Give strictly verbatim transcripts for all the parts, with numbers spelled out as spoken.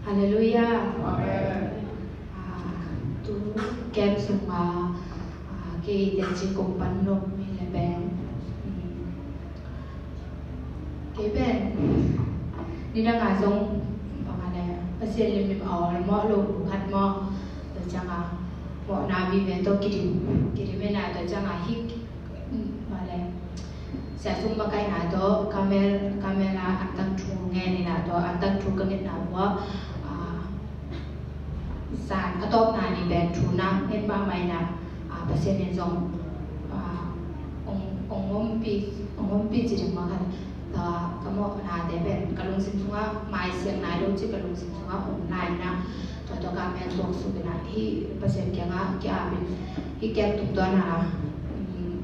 Halleluiah. Amen. Ah, tu camp sungah, ah, kei teci kong pan nop mi le pen, mm, kei pen nidang a zong bang a le Pasian limlim a ol mawh lo khat mawh. Tua ciangah mawhna vive tawh kidim, kidim ina tua ciangah hik, mm, bang a le Sia Sum makaihna tawh Carmel, Carmel a antang thu ngen ina tawh antang thu ka ngetna uh ah, ah, zan a tawpna ni pen thu na nget mahmah ina, ah, Pasian in zong, ah, ong, ong ompih, ong ompih ci ding mah khat. Tua ka mawhnate pen ka lungsim sungah maisiang nai lo ci ka lungsim sungah om lai ina, tua tawh Carmel tuaksuk ina hih Pasian kiangah ki-ap in, hih kiang tung tuan a, um,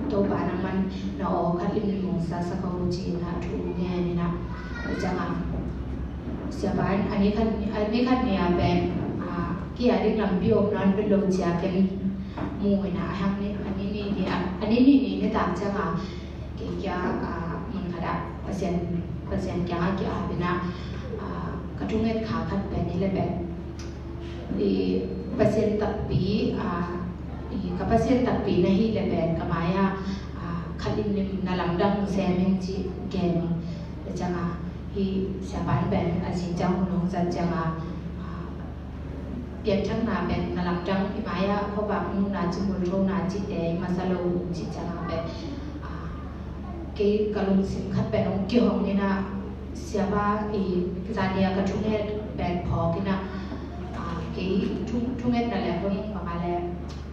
Topa nangman na aw khat limlim hong sa sak o ci ina thu ngen ina. Tua ciangah siapa in a ni khat, a ni khat ni a pen, ah, ki-at ding lampi om nawn vet lo ci a ken mu ina, a hang ni, a ni ni ni a, a ni ni ni nitak ciangah kei kia, ah, mun khat ah Pasian, Pasian kiangah ki-ap ina, ah, ka thunget kha khat pen hi le pen, i Pasian takpi, ah, i ka Pasian takpi na hih le pen ka mai-ah, ah, khat limlim na lamdang sem in ci gen in. Tua ciangah hih siapa in pen a zing ciang hun hong zat ciangah, ah, pianthakna pen na lamdang, i mai-ah khuavak nunna ci, mualthona cihte i masa lo cih ciangah pen, ah, kei ka lungsim khat pen hong kihong ina, siapa i zan ni a ka thunget pen phawk ina, ah, kei thu, thungetna le hong bang a le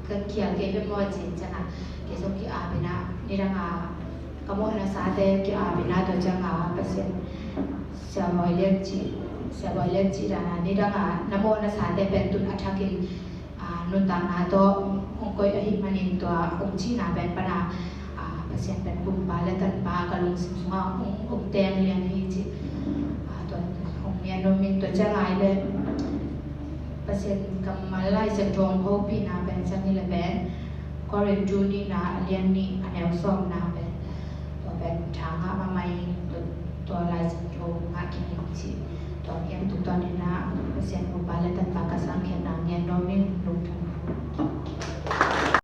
ka kia kei pen maw cih ciangah kei zong ki-ap ina, nidang a ka mawhna sate ki-ap ina tua ciangah Pasian, Sia Bawi Lian ci, Sia Bawi Lian ci dan a nidang a na mawhna sate pen tun a thakin, ah, nuntakna tawh hong koih ahih manin tua hong cihna pen pan a, ah, Pasian pen Kumpa le Tanpa ka lungsim sungah hong, hong teng lian hi ci, ah, tua hong ngen nuam in. Tua ciangah le Pasian kammal Lai Siangtho hong hopihna pen ciang hi le pen Korin tu nihna a lian nih a neu sawmna pen, tua pen tha ngah mahmah